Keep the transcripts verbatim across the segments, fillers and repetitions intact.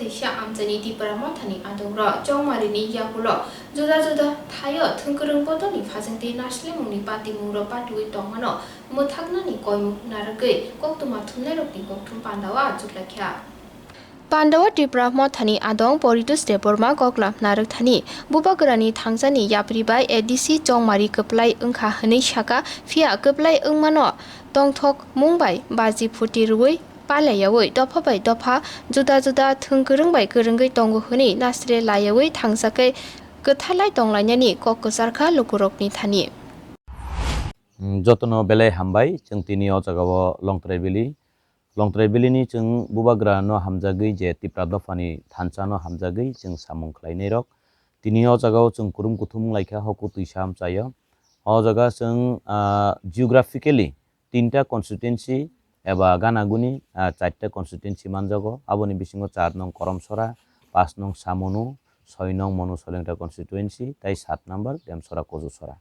Kaisa amchaini Tipra Mothani adongrok Chongmarini yagulo juda juda thaio thwngkwrwng bodolni phajwngtwi naslemungni patimungrok patiwi tongmano mwthaknani koimung narwgwi koktwma thumnairokni kokthum pandao achuk laikha. Pandao Tipra Mothani adong Poritos Debbarma koklam narwkthani Bubagrani thangsani yapri bai A D C Chongmari kwplai wngkha hwnwi sakha, phiya kwplai wngmano tongthokmung bai baji phuti rwui palaiyaui dopha bai dopha juda juda thwng kwrwng bai kwrwngwi tongo hwnwi nasre laiyaui thangjakhe kwthalai tonglainani kok kwcharkha lukurokni thani. Mm, jotono belai hambai, chwng tini o jagao Longtrai Valley, Longtrai Valley ni chwng Bubagra no hamjagwi je Tipra dophani thansa no hamjagwi chwng samung khlainai rok. Tini o jagao chwng kurum kuthum wnglaikha, hoku twisa amchaio. O jaga chwng, ah, geographically tinta constituency eba gana guni, ah, charta constituency manjago. Aboni bisingo char nong Koromsora, pas nong Samonu, soi nong Monu Solengra constituency, tai sat number Demsora Kojusora.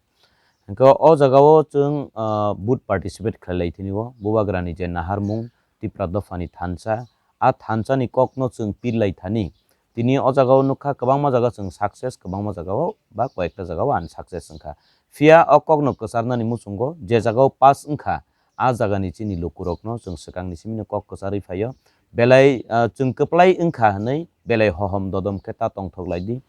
Hingke o jagao chwng, ah, vote participate khlai lai tini o Bubagrani je naharmung Tipra dophani thansa, a thansani kokno chwng pir lai thani. Tini o jagao nukha kwbangma jaga chwng success, kwbangma jagao ba koyekta jagao unsuccess wngkha. Phiya o kokno kwcharnani muchungo je jagao pass wngkha, a jagani chini lukurokno chwng swkangni simino kok kwcharwi phaio. Belai, ah, chwng kwplai wngkha hwnwi belai hohom dodom khe ta tongthok lai di.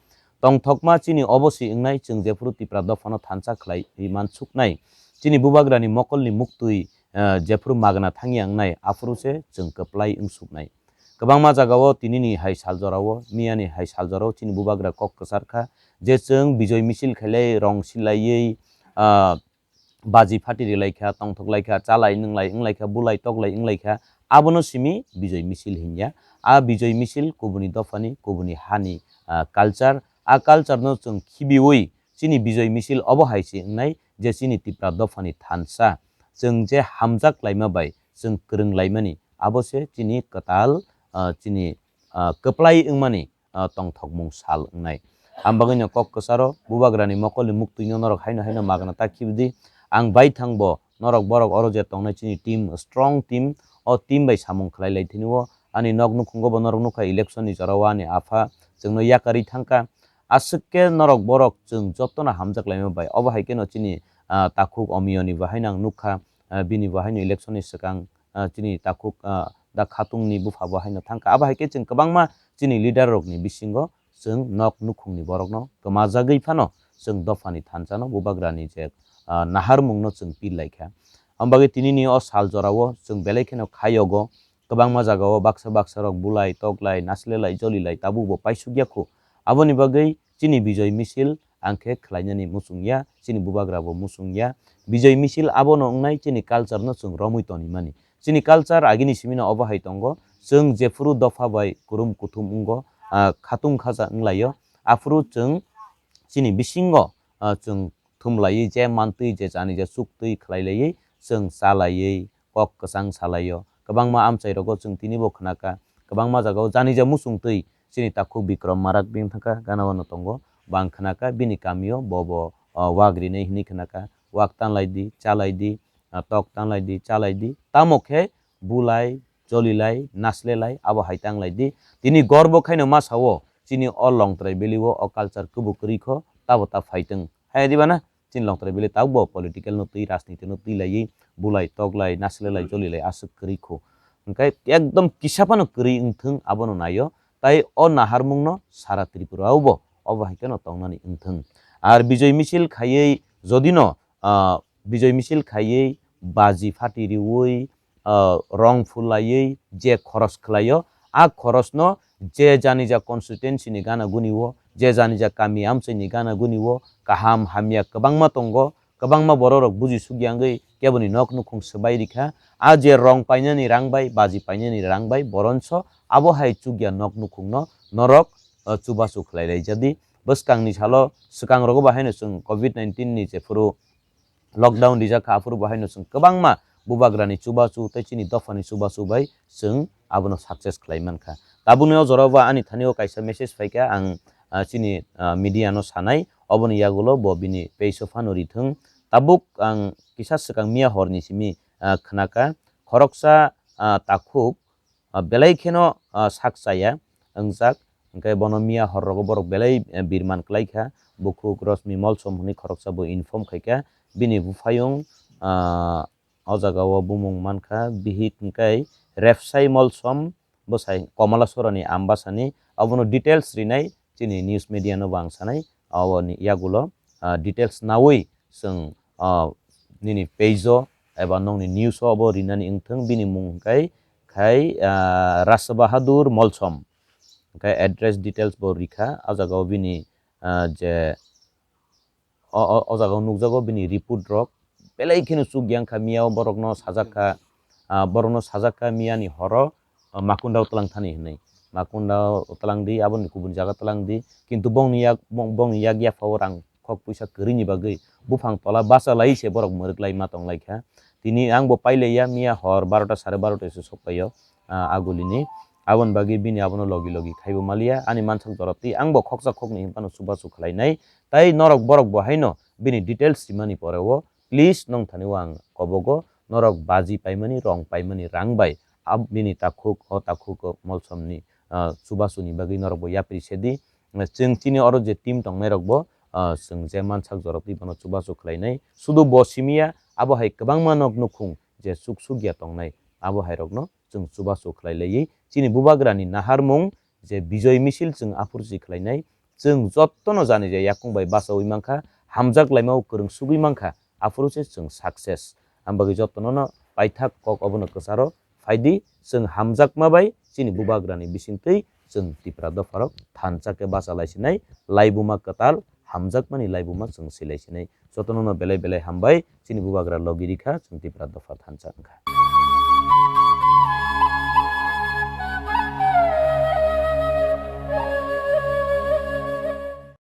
Tongthokma chini obo si wngnai, chwng jephuru Tipra dophano thansa khlai mansuknai, chini Bubagrani mokolni muktwi, ah, jephuru magna thangya wngnai, aphuru se chwng kwplai wngsuknai. Kwbangma jagao tinini hai sal jorao, miyani hai sal jorao chini Bubagra kok kwchar kha je chwng bijoi misil khailai, rong silaiwi, ah, baji phati rilai kha, tongthok lai kha, chalai nwnglai wng lai kha, bulai toklai wng lai kha, abono simi bijoi misil hinya. A bijoi misil kubuni dophani, kubuni hani, ah, culture, a culture no chwng khibiwi chini bijoi misil obo hai se wngnai je chini Tipra dophani thansa, chwng je hamjak laima bai chwng kwrwng laimani, abo se chini kwtal, ah, chini, ah, kwplai wngmani, ah, tongthokmung sal wngnai. Ang bagwino kok kwcharo Bubagrani mokolni muktwino norok haino haino magna ta khibidi. Ang baithang bo norok borok oro je tongnai chini team, strong team, o team bai samung khlai lai thini o. Ani nok nukhungo bo norok nukha election ni jorao ani apha chwngno yakarwi thangkha. Aswk khe norok borok chwng jotono hamjak laima bai. Obo hai kheno chini, ah, takhuk Omiyoni bo haino ang nukha, ah, bini bo haino election ni swkang, ah, chini takhuk, ah, da Khatungni bupha bo haino thangkha. Abo hai khe chwng kwbangma chini leader rokni bisingo chwng nok nukhungni borokno kwmajagwi phano chwng dophani thansano Bubagrani je, ah, naharmungno chwng pir lai kha. Amo bagwi tinini o sal jorao chwng belai kheno khayogo, kwbangma jagao baksa baksa rok bulai, toklai, naslelai, jolilai tabukbo paisukya khu. Aboni bagwi chini bijoi misil ang khe khlainani muchung ya, chini Bubagra bo muchung ya. Bijoi misil abono wngnai chini culture no chwng romwi tonimani. Chini culture agini simino obo hai tongo, chwng jephuru dopha bai kurum kuthum wngo, ah, khatung khaja wnglaio, aphuru chwng chini bisingo, ah, chwng thumlaiwi je mantwi je jani je chuktwi khlailaiwi chwng chalaiwi kok kwchang salaio. Kwbangma amchai rogo chwng tinibo khnakha, kwbangma jagao jani je muchungtwi chini takhuk Bikrom Marak bini thangkha, gana wano tongo, bang khnakha bini kamio bo bo, ah, wak rinai hinwi khnakha, wak tanlai di, chalai di, ah, tok tanlai di, chalai di, tamo khe bulai, jolilai, naslelai, abo hai tanglai di. Tini gorbo khaino ma sao, chini o Longtrai Valley o, o culture kwbwi kwrwi kho, tabo ta phaitwng. Hai di bana, chini Longtrai Valley tabukbo political no twi, rajniti no twi laiwi, bulai, toklai, naslelai, jolilai, aswk kwrwi kho. Hwnkhe ekdom kisa phano kwrwi wngthwng, abono naio. Tai o naharmung no sara Tripura o bo, obo hai kheno tongnani wngthwng. Ar bijoi misil khaiwi jodi no, ah, bijoi misil khaiwi baji phati riwi, ah, rong phulaiwi je khoros khlaio, a khorosno je janija constituency ni gana guni o, je janija kami amchai ni gana guni o, kaham hamya kwbangma tongo, kwbangma bororok buji sukya wngwi keboni nok nukhung swbai rikha. A je rong painani rang bai, baji painani rang bai, boronso abo hai chukya nok nukhungno norok, ah, chubachu khlai laijadi. Bwskangni salo swkang rogo bo haino chwng covid nineteen ni jephuru lockdown rijak kha, aphuru bo haino chwng kwbangma Bubagrani chubachu tei chini dophani chubachu bai chwng abono success khlai mankha. Tabukni o jorao bo ani thani o kaisa message phaikha, ang, ah, chini, ah, media no sanai, oboni yagulo bo bini page o phano rithwng. Tabuk ang kisa swkang miya horni simi, ah, khnakha, khoroksa, ah, takhuk, ah, belai kheno, ah, sak chaya, wngjak, hwnkhe bono miya hor rogo borok belai, eh, birman kwlai kha. Bukhuk Rosmi Molsom hwnwi khoroksa bo inform khai kha, bini buphayung, ah, o jaga o bumung mankha bihik hwnkhe Refsai Molsom, bwsai Komalasorani Ambasani, abono details rinai chini news media no bo ang sanai, aboni yagulo, ah, details naui chwng, ah, nini page o eba nokni news o abo rinani wngthwng, bini mung hwnkhe khai, ah, Rasa Bahadur Molsom, hwnkhe address details bo rikha, o jaga o bini, ah, je o, o, o jaga o nukjago bini report rok belai kheno chukya wngkha, miya o borok no sajak kha, ah, borok no sajak kha miya ni horo, ah, Makunda o twlang thani hinwi, Makunda o twlang di, aboni kubun jaga twlang di, kintu bongni yak, bong-, bongni yak yapha o rang khok puisa kwrwi ni bagwi buphang tola bacha lai se borok mwrwk lai ma tong lai kha. Tini ang bo pai lai ya, miya hor barota sare barota se sok pai o, ah, aguli ni, aboni bagwi bini abono logi logi khaibo maliya, ani mansak jorop twi ang bo khoksa khokni hinphano chubachu khlai nai. Tai norok borok bo haino bini details rimani pore o, please, nong thani o ang kobogo, norok baji paimani, rong paimani rang bai, ab-, bini takhuk, o takhuk o Molsomni, ah, chubasuni bagwi norok bo yapri sedi. Chwng chini oro je team tongnai rok bo, ah, chwng je mansak jorok twi bono chubachu khlai nai. Sudu bo simi ya, abo hai kwbangma nok nukhung je chuk suk ya tongnai, abo hai rokno chwng chubachu khlai laiwi chini bubagrani naharmung je bijoy misil chwng aphuru si khlai nai. Chwng jotono jani je yakung bai bachaui mankha, hamjak laima o kwrwng sugui mankha, aphuru se chwng success. Ang bagwi jotono no paithak kok obono kwcharo phaidi, chwng hamjakma bai chini bubagrani bisingtwi chwng Tipra dopharok thansa khe bacha lai sinai, laibuma kwtal hamjakmani laibuma chwng si lai sinai. Jotono no belai belai hambai, chini bubagra logi rikha, chwng Tipra dopha thansa wngkha.